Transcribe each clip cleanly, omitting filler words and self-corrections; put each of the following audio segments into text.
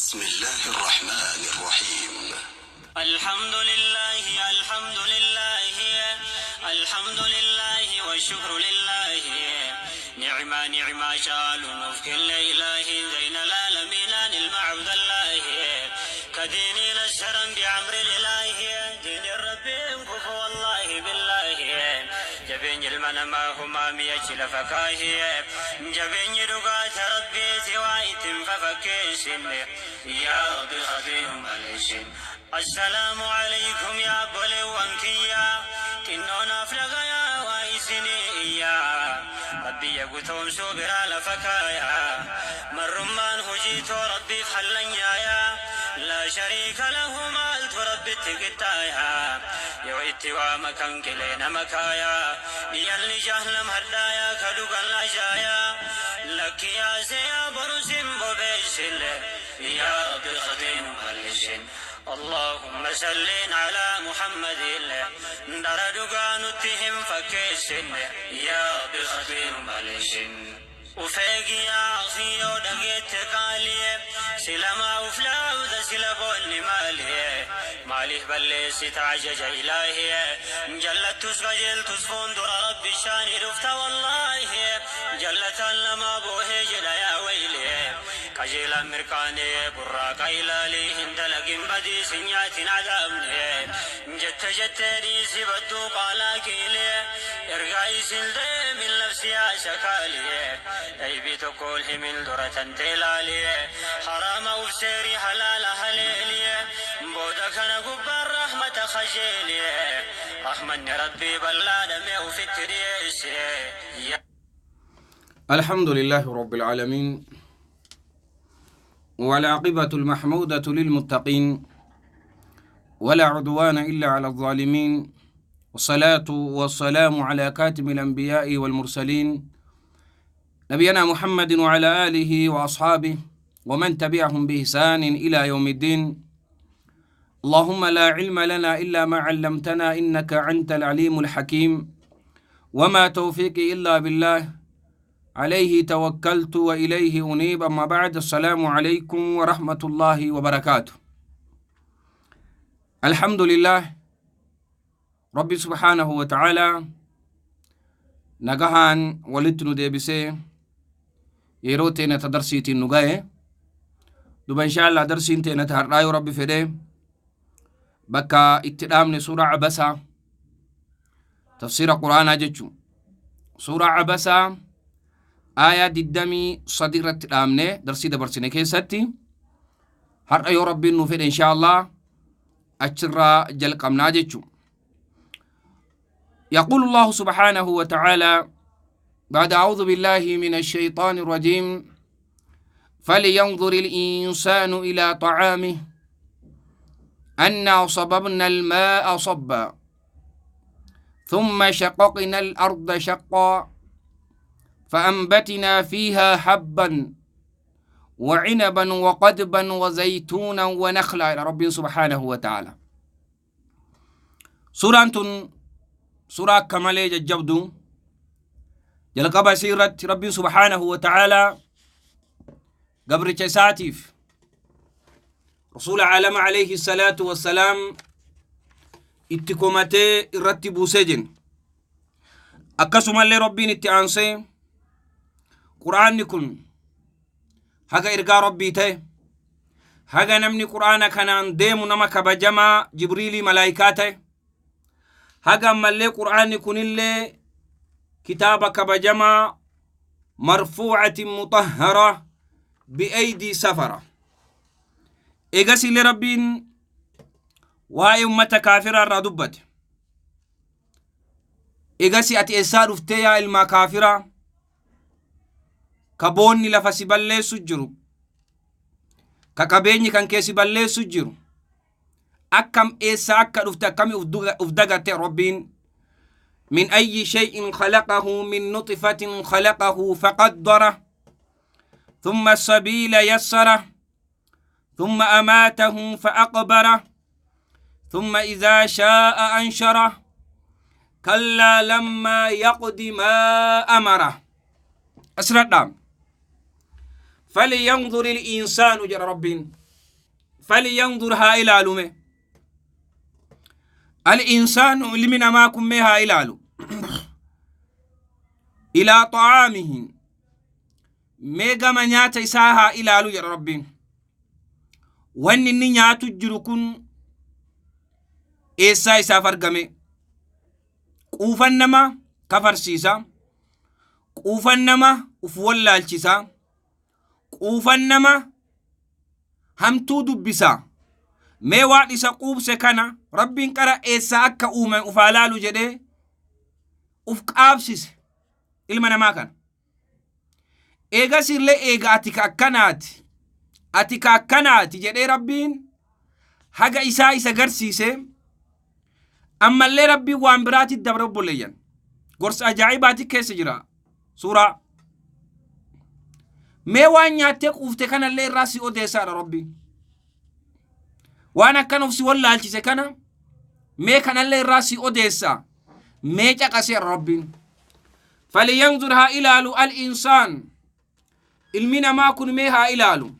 بسم الله الرحمن الرحيم. الحمد لله، الحمد لله، الحمد لله والشكر لله. نعمة نعمة شال نفك الإله زين العالمين المعبد الله كديني نشرا بعمر الإله دين الرب كفو والله بالله جبين المنما هما ميجل فكاهي جبين رقات ربي سوايت ففكيشن يا ربي خفيهم عليشن. السلام عليكم يا بولي وانكيا تنونا فلغيا وايسني ربي يقوتهم سوبرا لفكايا مرمان هجيت ربي فحلن يا لا شريك له مالت ربي تقتايا يوئتي ومكان كلينا مكايا يلي جهل مهدايا كدوغا لاجايا لك يا سيا برسم ببيشل يا ربي خدين مالشن. اللهم صل على محمد دردقا نتهم فكيشن يا ربي خدين مالشن. وفيق يا أخي ودقيت قالي سلما وفلاو ذا سلبون مالي مالي بلي ستعجج إلهي جلت تسجل تصفون در ربي الشان رفت والله جلت لما بوهجل يا ويلي قجل مركاني براك إلالي هندلق بدي سنيات عذابني جت جت ريسي بدو قالاكيلي ارقاي سلدي من نفسي يا شكالي أي بتقول من درة تلالي حرام وفسيري حلال هليلي بودك أنا قبار رحمة خجيلي رحمن ربي بلا دمي وفي التريس. الحمد لله رب العالمين والعاقبة المحمودة للمتقين ولا عدوان إلا على الظالمين، والصلاة والسلام على كاتم الأنبياء والمرسلين نبينا محمد وعلى آله وأصحابه ومن تبعهم بإحسان إلى يوم الدين. اللهم لا علم لنا إلا ما علمتنا إنك أنت العليم الحكيم، وما توفيقي إلا بالله، عليه توكلت وإليه أنيب. أما بعد، السلام عليكم ورحمة الله وبركاته. الحمد لله ربي سبحانه وتعالى نجاهان ولدت ندبسه يروتين تدرسيتي نجاه دوب إن شاء الله درسين تنا تهرأي ربي فده بكا اتدامن سورة عبسة تفسير القرآن أجتشو سورة عبسة آية ددمي صديرة تدامنه درسي دبرسينه كيستي هرأي ربي نفيد إن شاء الله أجرى جلقم ناجتشو. يقول الله سبحانه وتعالى بعد أعوذ بالله من الشيطان الرجيم: فلينظر الإنسان إلى طعامه أنا صببنا الماء صبا ثم شققنا الأرض شقا فأنبتنا فيها حبا وعنبا وقدبا وزيتونا ونخلا إلى رب سبحانه وتعالى. سورة سورة كمالي جبدو جلقب سيرة ربي سبحانه وتعالى قبر ساتيف رسول عالم عليه الصلاة والسلام اتكومتي رتبو سجن أكسم اللي ربي نتعنسي قرآن نكون هذا إرقى ربي تي هذا نمني قرآن كان ديم نمك بجمع جبريلي ملايكاته هذا ملي قرآن يكون اللي كتابك بجمع مرفوعة مطهرة بأيدي سفرة. إيجاسي لربين واي أمة كافرة ردبت إيجاسي أتي إسار افتيا الما كافرة كبوني لفسي بلي سجرو ككبيني كان كيسي بلي سجرو أكم إيسا أكا أفتكم أفدقت ربين من أي شيء خلقه من نطفة خلقه فقدره ثم السبيل يسره ثم أماته فأقبره ثم إذا شاء أنشره كلا لما يقض ما أمره. أسرع فلينظر الإنسان جل ربين Falyanzur haa ilaalume. Al-insaanu ilmi namaa kun mee haa ilaalu. Ilaa xa'aamihi mee gama nyaata isaa haa ilaalu jedha Rabbiin. Wanni inni nyaatu jiru kun eessaa isaaf argame? Quufan nama kafarsiisa. Quufan nama uf wallaalchisa. Quufan nama hamtuu dubbisa. Mee waan isa quubse kana Rabbiin qara eessaa akka uume uf haa laalu jedhee uf qaabsise ilma namaa kana. Eegas illee eega ati ka akkanaati ati ka akkanaati jedhee Rabbiin haga isaa isa garsiise. Ammallee Rabbiin waan biraatti dabra obboleeyyan. Gorsa ajaa'ibaati keessa jira suuraa. Mee waan nyaattee quufte kanallee irraa si odeessaadha Rabbiin. Waan akkan of si wallaalchise kana mee kanallee irraa si odeessa. Mee caqaseera Rabbiin. Falyanzur haa ilaalu al-insaan. Ilmi namaa kun mee haa ilaalu.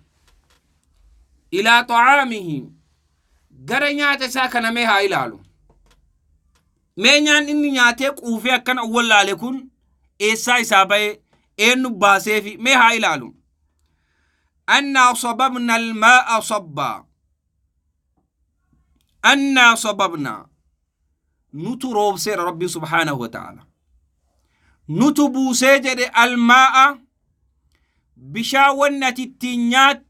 Ilaa xacaamihi. Gara nyaata isaa kana mee haa ilaalu. Mee nyaan inni nyaatee quufee akkana of wallaale kun eessaa isaa ba'e eenyu baaseefi mee haa ilaalu. Annaa sababna almaa'a sabbaa. Annaa sababna. Nutu roobseera Rabbiin subhaanahu wa ta'ala. Nutu buusee jedhe almaa'a bishaan wanni ati ittiin nyaat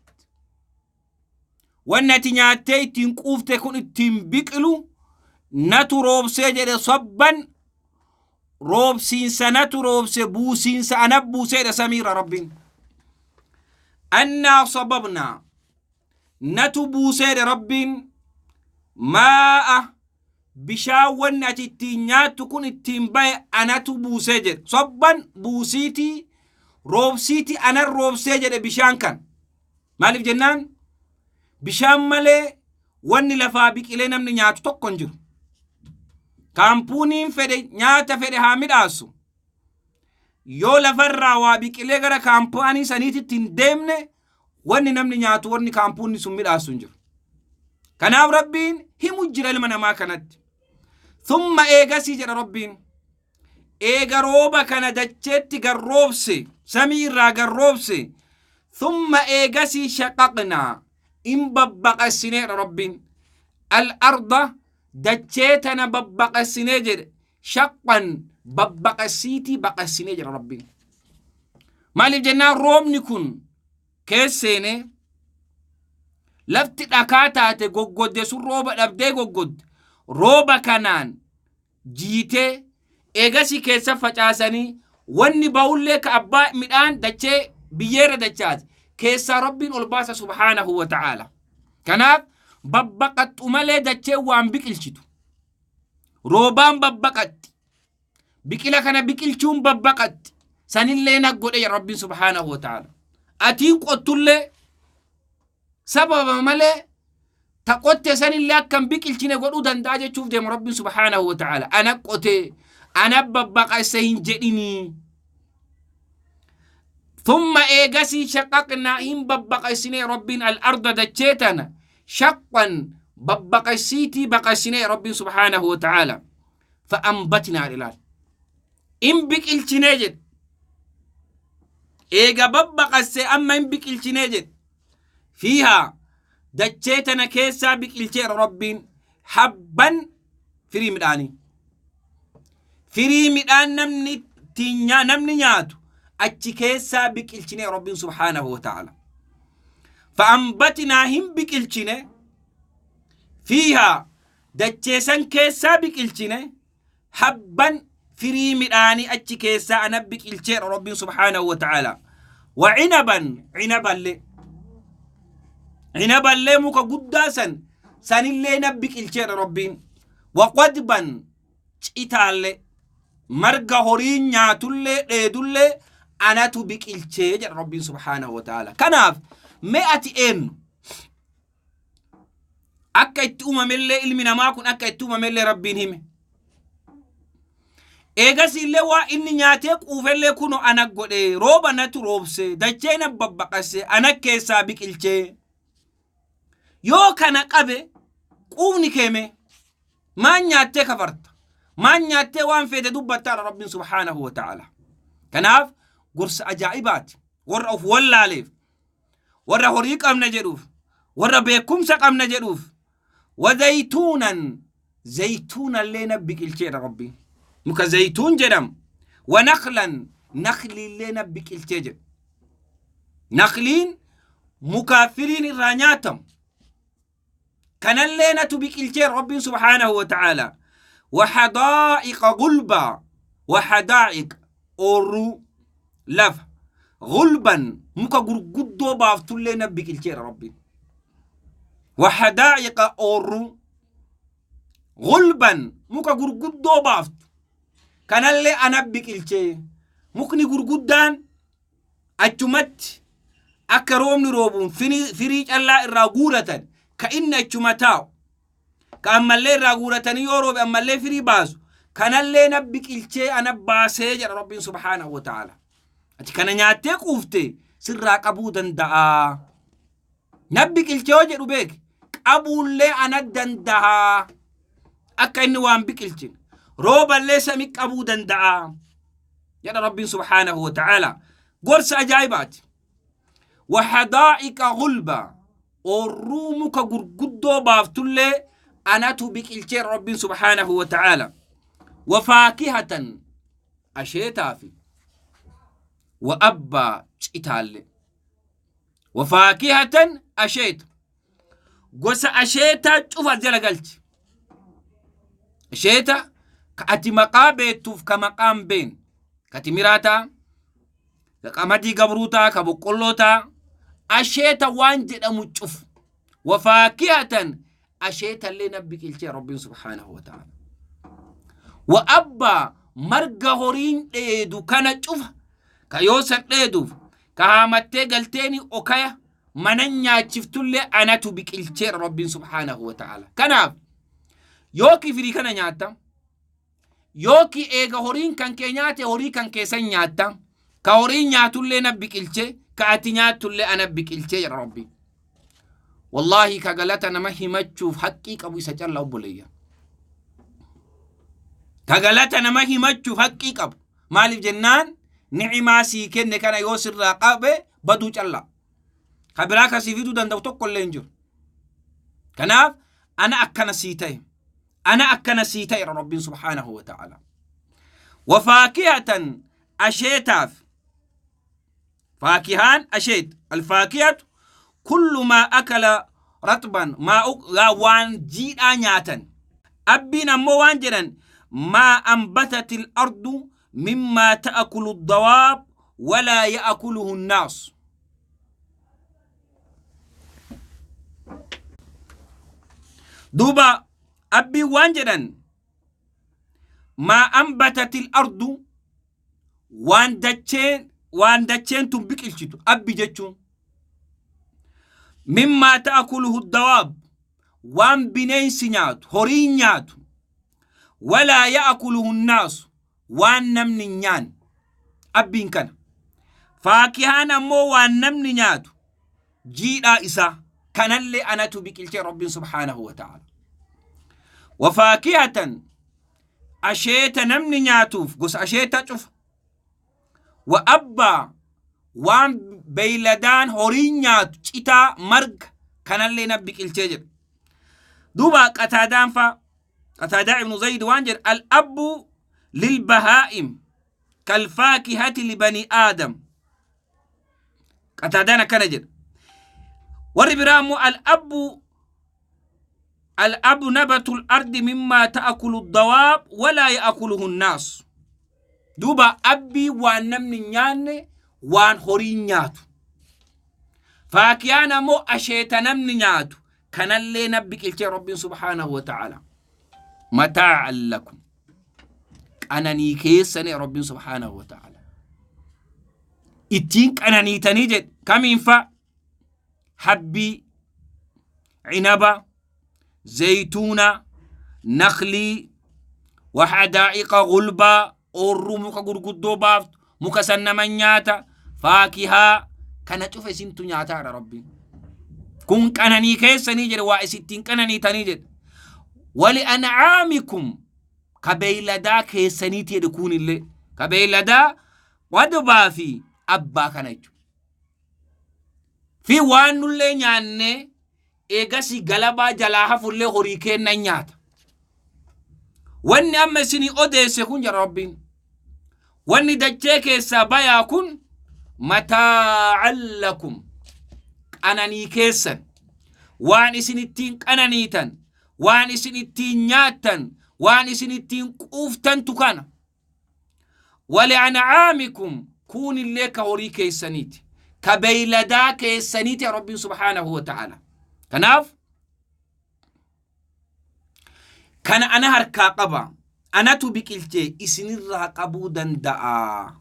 wanni ati nyaattee ittiin quufte kun ittiin biqilu natu roobsee jedhe sabban roobsiinsa natu roobse buusiinsa ana buuseedha samiirra Rabbiin. Annaa sababnaa natu buuseedha Rabbiin maa'a bishaan wanni ati ittiin nyaattu kun ittiin bahe anatu buusee jedhe. Sobban buusiitii roobsiitii anan roobsee jedhe bishaan kan. Maaliif jennaan bishaan malee wanni lafaa biqilee namni nyaatu tokko hin jiru. Kaampuuniin fedhe nyaata fedhe haa midhaasu. Yoo lafarraa waa biqilee gara kaampaanii saniititti hin deemne wanni namni nyaatu wanni kaampuunni sun midhaasu hin jiru. Kanaaf Rabbiin himu jira ilma namaa kanatti. Thumma eegasii jedha Rabbiin. Eega rooba kana dacheetti garroobse samii irraa garroobse thumma eegasii shaqaqnaa in babbaqassineedha Rabbiin. Al-arda dachee tana babbaqassinee jedhe shaqqan babbaqassiitii baqassinee jedha Rabbiin. Maaliif jennaan roobni kun keesseenee lafti dhakaa taate goggodde sun rooba dhabdee goggodde rooba kanaan jiitee eegasii keessa facaasanii wanni ba'ullee ka abbaa midhaan dachee biyyeerra dachaate keessaa Rabbiin ol baasa subhaanahu wa ta'aala. Kanaaf babbaqaxxu malee dachee waan biqilchitu. Roobaan babbaqatti. Biqila kana biqilchuun babbaqatti. Sanillee na godhe ya Rabbiin subhaanahu wa ta'aala. Atiin qottullee sababa malee ta qotte sanillee akka hin biqilchine godhuu danda'a jechuuf deema Rabbiin subhaanahu wa ta'aala. Ana qotee ana babbaqasse hin jedhinii. Thumma eegasii shaqaqnaa hin babbaqassinee Rabbiin al-arda dachee tana shaqqan babbaqassiitii baqassinee Rabbiin subhaanahu wa ta'aala. Fa'ambatnaa ilaal. In biqilchinee jedhe. Eega babbaqasse amma hin biqilchinee jedhe. Fiihaa dachee tana keessaa biqilcheera Rabbiin habban firii midhaanii. Firii midhaan namni ittiin namni nyaatu achi keessaa biqilchine Rabbiin subhaanahu wa ta'ala. Fa'ambatinaa hin biqilchine fiihaa dachee san keessaa biqilchine habban firii midhaanii achi keessaa ana biqilcheera Rabbiin subhaanahu wa ta'ala. Wa cinaban cinaballee cinaballee muka guddaa san sanillee na biqilcheera Rabbiin. Wa qadban citaallee marga horii nyaatullee dheedullee anatu biqilchee jedha Rabbiin subhaanahu wa ta'ala. Kanaaf mee ati eenyu? Akka itti uumamellee ilmi namaa kun akka itti uumamellee Rabbiin hime. Eegas illee waa inni nyaatee quufellee kuno ana godhe rooba natu roobse dachee na babbaqasse ana keessaa biqilchee. Yoo kana qabe quufni keeme maan nyaattee kafarta, maan nyaattee waan feete dubbattaadha Rabbiin subhaanahu wa ta'ala. Kanaaf gorsa ajaa'ibaati warra of wallaaleef, warra horii qabna jedhuuf, warra beekumsa qabna jedhuuf. Wazaytuunan, zaytuunallee na biqilcheedha Rabbiin, muka zaytuun jedhamu. Wanaklan, nakliillee na biqilchee jedhu. Nakliin muka firiin irraa nyaatamu kanallee natu biqilchee Rabbiin subhaanahu wa ta'ala. Waxadaa'iqa gulbaa, waxadaa'iq oorruu lafa, gulban muka gurguddoo baaftullee na biqilcheera Rabbiin. Waxadaa'iqa oorruu, gulban muka gurguddoo baaftu kanallee ana biqilchee. Mukni gurguddaan achumatti akka roobni roobuun firii callaa irraa guuratan, ka inni achuma taa'u, ka ammallee irraa guuratanii yoo roobe ammallee firii baasu, kanallee na biqilchee, ana baasee jedha Rabbiin subhaanahu wa ta'ala. Ati kana nyaattee quufte sirraa qabuu danda'a. Na biqilchee yoo jedhu beek, qabuullee ana danda'a. Akka inni waan biqilchin rooballee sami qabuu danda'a jedha Rabbiin subhaanahu wa ta'ala. Gorsa ajaa'ibaati. Waxadaa'iqa gulba, oorruu muka gurguddoo baaftullee anatu biqilchee Rabbiin subhaanahu wa ta'ala. Wafaakihatan, asheetaafi, wa abbaa, citaalle. Wafaakihatan, asheeta, gosa asheetaa cufa jala galchi. Asheeta ka ati maqaa beektuuf ka maqaan been, ka timiraa ta'a, ka qamadii gabruu ta'a, ka boqqolloo ta'a, asheeta waan jedhamu cufu. Wafaakihatan, asheetallee na biqilchee Rabbiin subhaanahu wa ta'ala. Wa abbaa, marga horiin dheedu kana cufa, ka yoo san dheeduuf ka haamattee galteeni okaya mana nyaachiftullee anatu biqilcheera Rabbiin subhaanahu wa ta'ala. Kanaaf yookiin firii kana nyaatta, yookiin eega horiin kan kee nyaate horii kan keessan nyaatta, ka horiin nyaatullee na biqilche, ka ati nyaattullee ana biqilchee jedha Rabbiin. Wallaahi ka galata nama himachuuf haqqii qabu isa calla, obboleeyyan. Ka galata nama himachuuf haqqii qabu. Maaliif jennaan, ni'imaa sii kenne kana yoo sirraa qabe baduu calla. Ka biraa ka sii fiduu danda'u tokko illee hin jiru. Kanaaf ana akkana sii ta'e. Ana akkana sii ta'e Rabbiin subhaanahu wa ta'ala. Wafaakihatan, asheetaaf. Faakihaan asheet. Alfaakihatu kullu maa akala ratban, maa waan jiidhaa nyaatan. Abbiin ammoo waan jedhan: maa anbatatil ardu mimmaa ta'akulu dawaab walaa ya'akuluhu nnaas. Duuba abbiin waan jedhan: maa anbatatil ardu, waan dacheen tun biqilchitu abbi jechuun, mimmaa ta'akuluhu dawaab, waan bineensi nyaatu, horiin nyaatu, walaa ya'akuluhu nnaasu, waan namni hin nyaanne abbiin kana. Faakihaan ammoo waan namni nyaatu jiidhaa isaa, kanallee anatu biqilchee Rabbiin subhaanahu wa ta'ala. Wafaakihatan, asheeta namni nyaatuuf gosa asheeta cufa, wa abbaa, waan beeyladaan horiin nyaatu, citaa, marga kanallee na biqilchee jedha. Duuba Qataadaan fa, Qataadaa ibnu Zayd waan jedhe: al-abbu lilbahaa'im kalfaakihati libanii aadam. Qataadaan akkana jedha. Warri biraa immoo al-abu nabatu al-ardi mimmaa ta'akulu dawaab walaa ya'akuluhu nnaas. Duuba abbii waan namni hin nyaanne, waan horiin nyaatu. Faakiyaan ammoo asheeta namni nyaatu kanallee na biqilchee Rabbiin subhaanahu wa ta'ala. Mataa'an lakum, qananii keessanii Rabbiin subhaanahu wa ta'ala. Ittiin qananiitanii jedhe. Kamiin fa? Habbii, cinaba, zaytuuna, naklii, waxadaa'iqa gulbaa, oorruu muka gurguddoo baaftu, muka san nama nyaata, faakihaa kana cufa isintu nyaataadha Rabbiin. Kun qananii keessanii jedhe, waa isittiin qananiitanii jedhe. Wali an'aamikum, ka beeyladaa keessaniiti jedhe. Kunillee ka beeyladaa wadbaa fi abbaa kana jechuudha. Fi waan nullee nyaannee eegasi galabaa jalaa hafullee horii kennan nyaata. Wanni amma isinii odeesse kun, jara Rabbiin, wanni dachee keessaa bayaa kun mataa'an lakum, qananii keessan, waan isin ittiin qananiitan, waan isin ittiin nyaattan, waan isin ittiin quuftantu kana. Wali'an'aamikum, kunillee ka horii keessaniiti, ka beeyladaa keessaniiti Rabbiin subhaanahu wa ta'ala. Kanaaf kana ana harkaa qaba, anatu biqilchee isinirraa qabuu danda'a.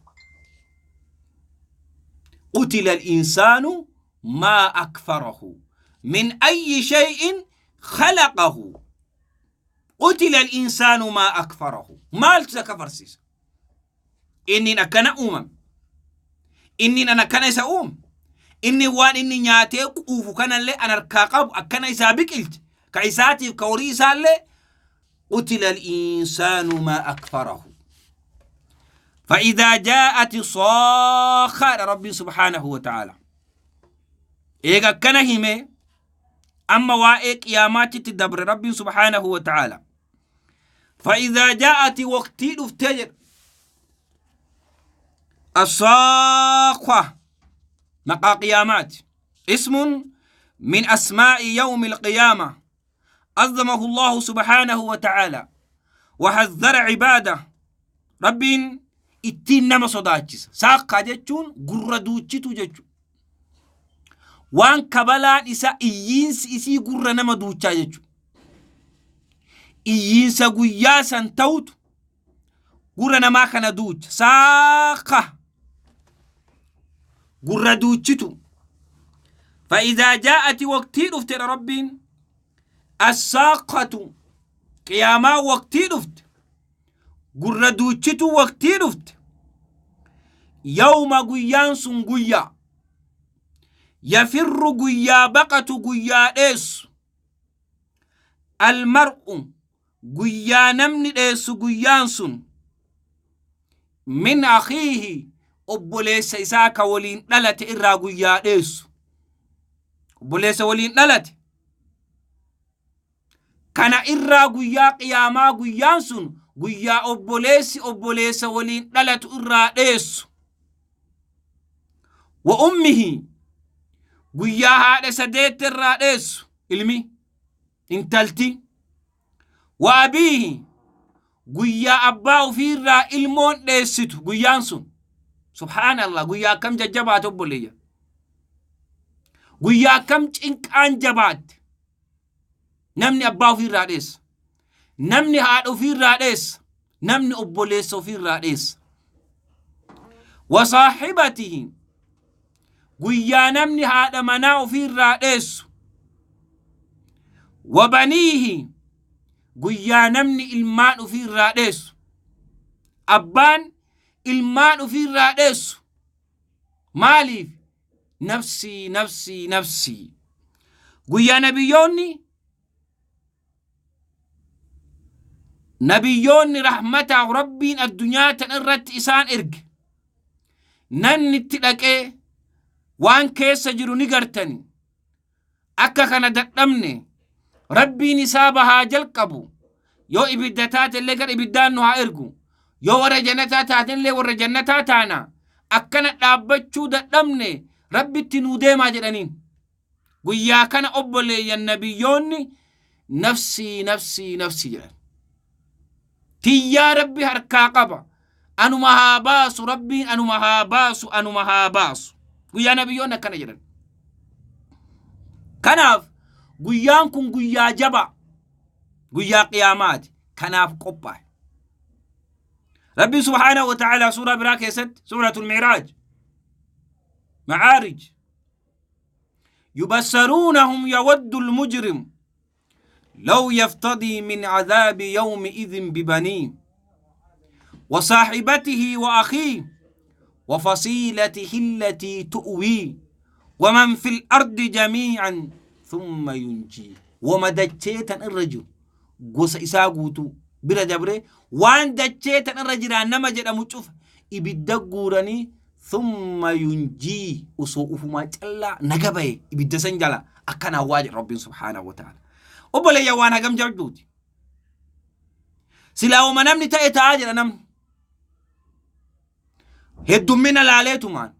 Qutila al-insaanu maa akfarahu min ayyi shay'in khalaqahu. Qutila al-insaanu maa akfarahu, maaltu isa kafarsiisa? Inni akkana uumame, inni an akkana isa uume, inni waan inni nyaatee quufu kanallee an harkaa qabu, akkana isaa biqilche, ka isaatiif ka horii isaallee. قتل الإنسان ما أكفره. فإذا جاءت صاخة، ربي سبحانه وتعالى إيغا كان همي أما وائق قيامات تدبر ربي سبحانه وتعالى. فإذا جاءت، وقتي افتجر، الصاخة مقا قيامات، اسم من أسماء يوم القيامة عظمه الله سبحانه وتعالى وحذر عباده. ربين ittiin nama sodaachisa. Saakkaa jechuun gurra duuchitu jechuudha. Waan kabalaan isa iyyiinsi isii gurra nama duuchaa jechuudha. Iyyiinsa guyyaa san ta'utu gurra namaa kana duucha. Saakka gurra duuchitu. فإذا جاءت، وقتي dhufte ربين، الصاخة قياما وقتي dhufte، gurra duuchitu waqtii dhufte، يوم guyyaan sun guyyaa يفر guyyaa baqatu, guyyaa dheessu، المرء guyyaa namni dheessu guyyaan sun، من أخيه obboleessa isaa ka waliin dhalate irraa guyyaa dheessu. Obboleessa waliin dhalate kana irraa guyyaa qiyaamaa, guyyaan sun guyyaa obboleessi obboleessa waliin dhalatu irraa dheessu. وأمه guyyaa haadha sadeetti irraa dheessu ilmi intalti. وأبيه guyyaa abbaa ofiirraa ilmoon dheessitu guyyaan sun. Subhaanallah, guyyaa akkam jajjabaate obboleeyya, guyyaa akkam cinqaan jabaatte. Namni abbaa ofiirraa dheessa, namni haadha ofiirraa dheessa, namni obboleessa ofiirraa dheessa. وصاحبته guyyaa namni haadha manaa ofiirraa dheessu. وبنيه guyyaa namni ilmaan ofiirraa dheessu, abbaan ilmaan ofiirraa dheessu. Maaliif? نفسي نفسي نفسي. Guyyaa nabiyyoonni rahmataaf Rabbiin addunyaa tan irratti isaan erge, namni itti dhaqee waan keessa jiru ni gartani, akka kana dadhabne Rabbiin isaa bahaa jalqabu. Yoo ibidda taate illee gara ibiddaan nu haa ergu, yoo warra jannataa taate illee warra jannataa taana. Akkana dhaabbachuu dadhabne, Rabbitti nuu deemaa jedhaniin. Guyyaa kana obboleeyyan, nabiyyoonni نفسي نفسي نفسي jedhan. Tiyyaa Rabbi harkaa qaba, anuma haa baasu Rabbiin, anuma haa baasu, anuma haa baasu. Guyyaa nabiyyoonni akkana jedhan. Kanaaf guyyaan kun guyyaa jabaa, guyyaa qiyaamaati. Kanaaf qophaa'e. Rabbi سبحانه وتعالى suuraa biraa keessatti, suuratul Micraaj, Macaarij: يبصرونهم يود المجرم لو يفتدي من عذاب يومئذ ببنيه وصاحبته وأخيه وفصيلته التي تؤويه ومن في الأرض جميعا. Thumma yunjii. Wama dachee tan irra jiru gosa isaa guutuu bira dabree waan dachee tan irra jiraa nama jedhamu cufa ibidda guuranii, thumma yunjii, osoo ufumaa callaa naga bahe ibidda san jala akkana hawwaa jedha Rabbiin subhaanahu wa ta'ala. Obboleeyyan, waan hagam jabduuti. Silaa wama namni ta'e ta'aa jedha namni. Heddummina laaleetumaan.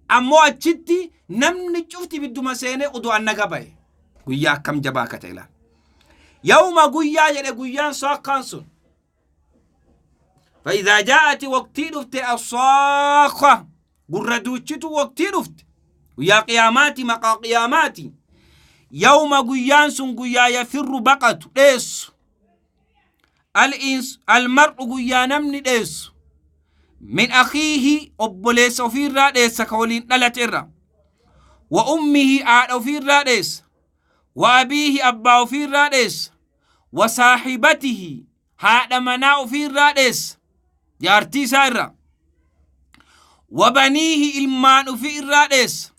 Ammoo achitti namni cufti ibidduma seenee odoo an naga bahe. Guyyaa akkam jabaa akka ta'e ilaala. Yawma guyyaa jedhe guyyaan saakkaan sun. فإذا جاءت waqtii dhufte الصاخة gurra duuchitu waqtii dhufte, guyyaa qiyaamaati, maqaa qiyaamaati. Yawma guyyaan sun guyyaa يفر baqatu, dheessu, الإنس المرء guyyaa namni dheessu, من أخيه obboleessa ofiirraa dheessa ka waliin dhalate irra, وأمه haadha ofiirraa dheessa, وأبيه abbaa ofiirraa dheessa, وصاحبته haadha manaa ofiirraa dheessa, jaartii isaa irra, وبنيه ilmaan ofii irraa dheessa.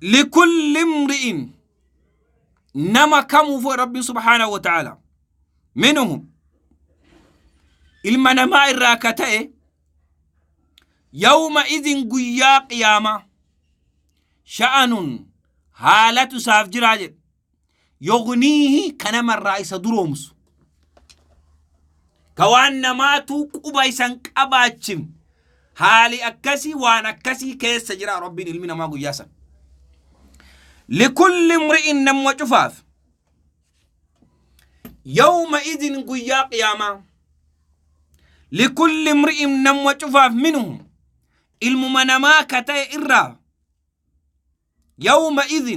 لكل امرئ nama kamuufu Rabbiin subhaanahu wa ta'ala منهم ilma namaa irraa ka ta'e يومئذ guyyaa qiyaamaa شأن haalatu isaaf jiraa jedhe, يغنيه ka namarraa isa duroomsu, ka waan namaatu quba isan qabaachifne. Haali akkasii, waan akkasii keessa jira Rabbiin ilmi namaa guyyaa san. لكل امرئ namma cufaaf يومئذ guyyaa qiyaamaa لكل امرئ namma cufaaf منهم ilmuma namaa ka ta'e irraa يومئذ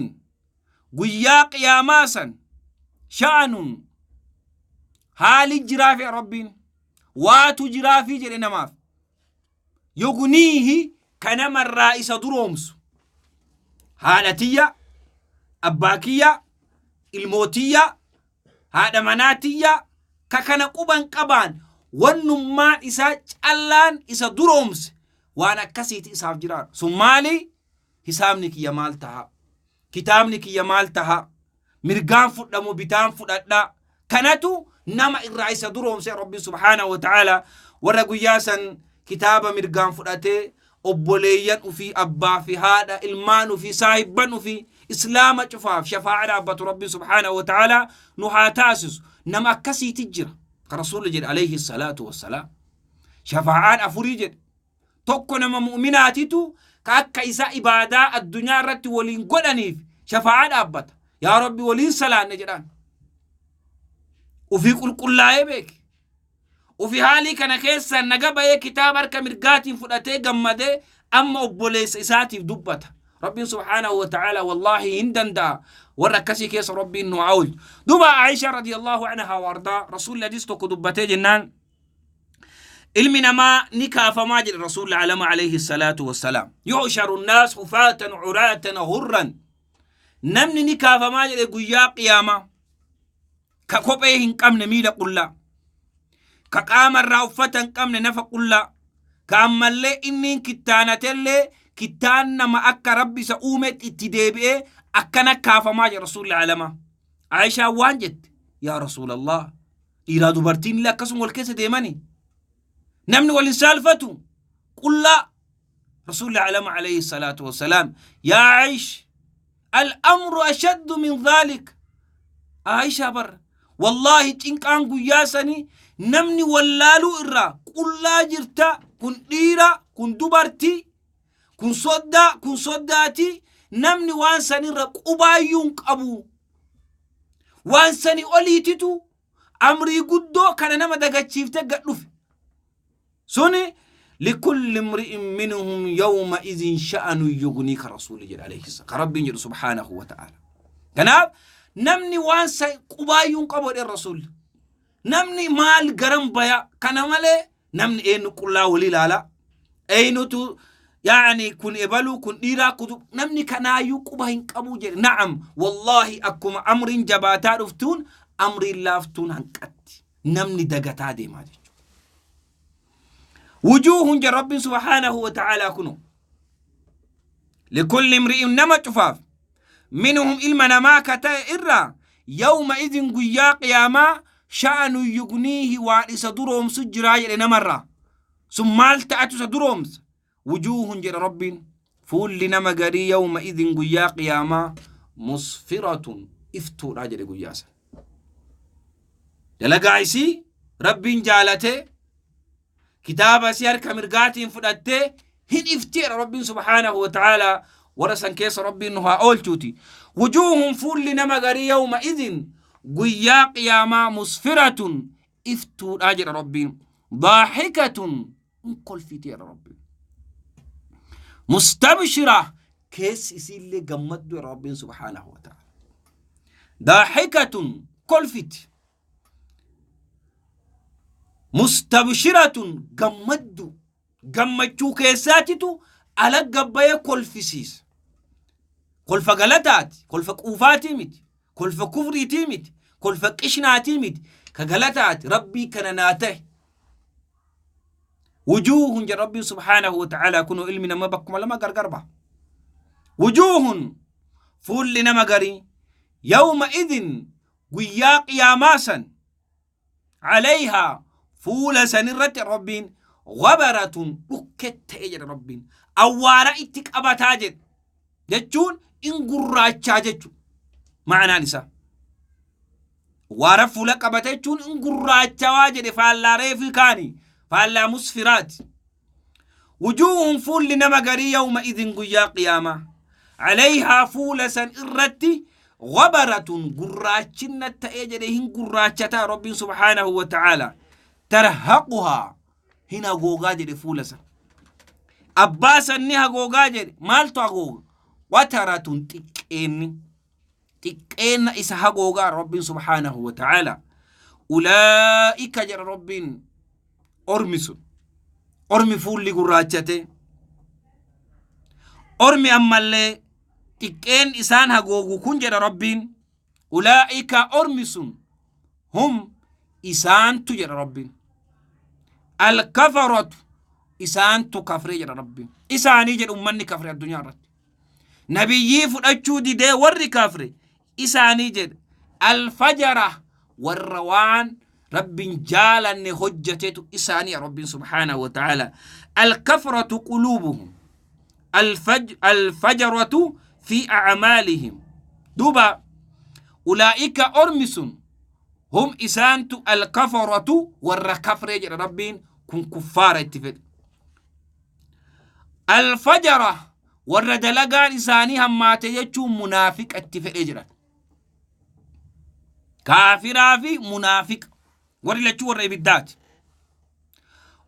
guyyaa qiyaamaa san شأن haali jiraafi Rabbiin waatu jiraafii jedhe namaaf, يغنيه ka namarraa isa duroomsu. Haadha tiyya, abbaa kiyya, ilmootiyya, haadha manaa tiyya ka kana quban qabaan, wannummaan isaa callaan isa duroomse, waan akkasiiti isaaf jiraadha. Sun maali? Hisaabni kiyya maal taha? Kitaabni kiyya maal taha? Mirgaan fudhamu, bitaan fudhadha? Kanatu nama irraa isa duroomse. Rabbi subhaanahu wa ta'ala warra guyyaa san kitaaba mirgaan fudhatee obboleeyyan ufii, abbaa fi haadha, ilmaan ufii, saahibban ufii, islaama cufaaf shafaa'a dhaabbatu Rabbi subhaanahu wa ta'ala nu haa taasisu. Nama akkasiiti jira ka Rasuulli jedhe alayhi salaatu wassalaam. Shafaa'aan afurii jedhe. Tokko nama mu'minaatitu ka akka isa ibaadaa addunyaa irratti waliin godhaniif shafaa'aa dhaabbata. Yaa Rabbi, waliin salaanne jedhaan. Ufii qulqullaa'ee beeke. Ufi haalii kana keessa naga bahee kitaaba harka mirgaatiin fudhatee gammadee amma obboleessa isaatiif dubbata. Rabbiin subhaanahu wa ta'ala wallaahi hin danda'a. Warra akkasii keessa Rabbiin nu haa oolchu. Duba Aisha radiyallahu anha wa ardaa, Rasuulli hadiis tokko dubbatee jennaan, ilmi namaa ni kaafamaa jedhe Rasuulli alama alayhi salaatu wassalaam. يحشر الناس حفاة عراة غرلا. Namni ni kaafamaa jedhe guyyaa qiyaamaa. Ka kophee hin qabne, miila qullaa. Ka qaamarraa uffata hin qabne, nafa qullaa. Ka ammallee inni kittaanatellee kittaan nama akka Rabbi isa uumetti itti deebi'ee akkana kaafamaa jedhe Rasuulli alamaa. Aishaan waan jette, yaa Rasuulallah, dhiiraa dubartiin illee akkasuma wal keessa deemanii namni wal hin saalfatu qullaa? Rasuulli alama alayhi salaatu wassalaam, yaa Aish, الأمر أشد من ذلك. Aisha bar, wallaahi cinqaan guyyaa sanii namni wallaaluu irraa qullaa jirta, kun dhiira, kun dubartii, kun soddaa, kun soddaati, namni waan sanirra qubaayyuu hin qabu. Waan sani oliititu amrii guddoo kana nama dagachiifte gad dhufe suni. لكل امرئ منهم يومئذ شأن يغنيه ka Rasuulli jedhe alayhi salaam, ka Rabbiin jedhu subhaanahu wa ta'ala. Kanaaf namni waan san qubaayyuu hin qabu jedhe Rasuulli. Namni maal garan baya kana malee? Namni eenyu qullaa walii ilaala? Eenyutu yaani kun ebaluu, kun dhiiraa kutu, namni kanaayyuu quba hin qabu jedhe. Na'am, wallaahi akkuma amriin jabaataa dhuftuun amriin laaftuun hanqatti, namni dagataa deemaa jechuudha. وجوه jedhe Rabbiin subhaanahu wa ta'aalaa. Kuno لكل امرئ nama cufaaf Minhum ilma namaa ka ta'e irraa yawma idin guyyaa qiyaamaa sha'anu yugniihi waan isa duroomsu jiraa jedhe namarraa. Sun maal ta'atu isa duroomsa? Wujuuhun jedha Rabbiin. Fuulli nama garii yawma idin guyyaa qiyaamaa musfiratun iftuudha jedhe guyyaa sana. Dalagaa isii Rabbiin jaalatee kitaaba isii harka mirgaatiin fudhattee hin ifteera Rabbiin subhaanahu wa ta'aalaa warra san keessa Rabbiin nu haa oolchuuti. Wujuuhun fuulli nama garii yawma idin guyyaa qiyaamaa musfiratun iftuudha jedha Rabbiin. Daahikatun in kolfiteera Rabbiin. Mustabshira keessi isiillee gammaddu jedha Rabbiin subhaanahu wa ta'ala. Daahikatun kolfiti. Mustabshiratun gammaddu gammachuu keessaatitu ala gabbayee kolfisiisa. Kolfa galataati, kolfa quufaatii miti, kolfa kufriitii miti, kolfa qishnaatii miti, ka galataati Rabbii kana naa ta'e. Wujuuhun jedha Rabbiin subhaanahu wa ta'ala kunoo ilmi namaa bakkuma lama gargar baha. Wujuuhun fuulli nama garii yawma idin guyyaa qiyaamaa san alayhaa fuula san irratti Rabbiin ghabaratun dhukke ta'e jedha Rabbiin awwaara itti qabataa jedhe jechuun in gurraachaa jechu ma'anaan isaa awwaara fuula qabata jechuun in gurraachawaa jedhe faallaa reefi kaani faallaa musfiraati. Wujuuhun fuulli nama garii yawma idin guyyaa qiyaamaa alayhaa fuula san irratti ghabaratun gurraachinna ta'ee jedhe hin gurraachataa Rabbiin subhaanahu wa ta'aala tarhaquhaa hin hagoogaa jedhe fuula san abbaa san ni hagoogaa jedhe maaltu hagooga wataratun xiqqeenni xiqqeenna isa hagoogaa Rabbiin subhaanahu wa ta'aala ulaa'ika jedha Rabbiin ormi sun ormi fuulli gurraachate ormi ammallee xiqqeen isaan hagoogu kun jedha Rabbiin ulaa'ika ormi sun hum isaantu jedha Rabbiin alkafaratu isaantu kafree jedha Rabbiin isaanii jedha ummanni kafre addunyaa irratti nabiyyii fudhachuu didee warri kafre isaanii jedha alfajara warra waan Rabbin jaalanne hojjatetu isaanii Rabbiin subhaanahu wa ta'ala alkafratu quluubuhum alfajaratu fi a'maalihim duuba ulaa'ika ormi sun hum isaantu alkafaratu warra kafree jedha Rabbiin kun kuffaara itti fedhe alfajara warra dalagaan isaanii hammaate jechuun munaafiqa itti fedhe jedhan kaafiraa fi munaafiqa warri lachuu warra ibiddaati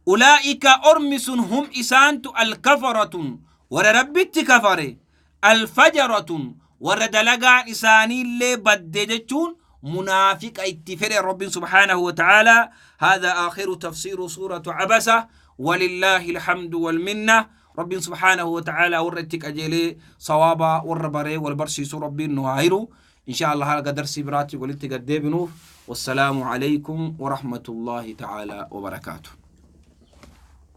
ulaa'ika ormi sun hum isaantu alkafaratun warra Rabbitti kafare alfajaratun warra dalagaan isaaniillee badde jechuun munaafiqa itti fedhe Rabbiin subhaanahu wa ta'ala. Hadha akhiru tafsiru suuratu Abasa walillaahi alhamdu walminna. Rabbiin subhaanahu wa ta'ala warra itti qajeelee sawaaba warra baree wal barsiisu Rabbiin nu haa hiru. Insha Allah haga darsii biraatti walitti gad deebinuuf wassalaamu alaykum wa rahmatullahi ta'ala wa barakaatuh.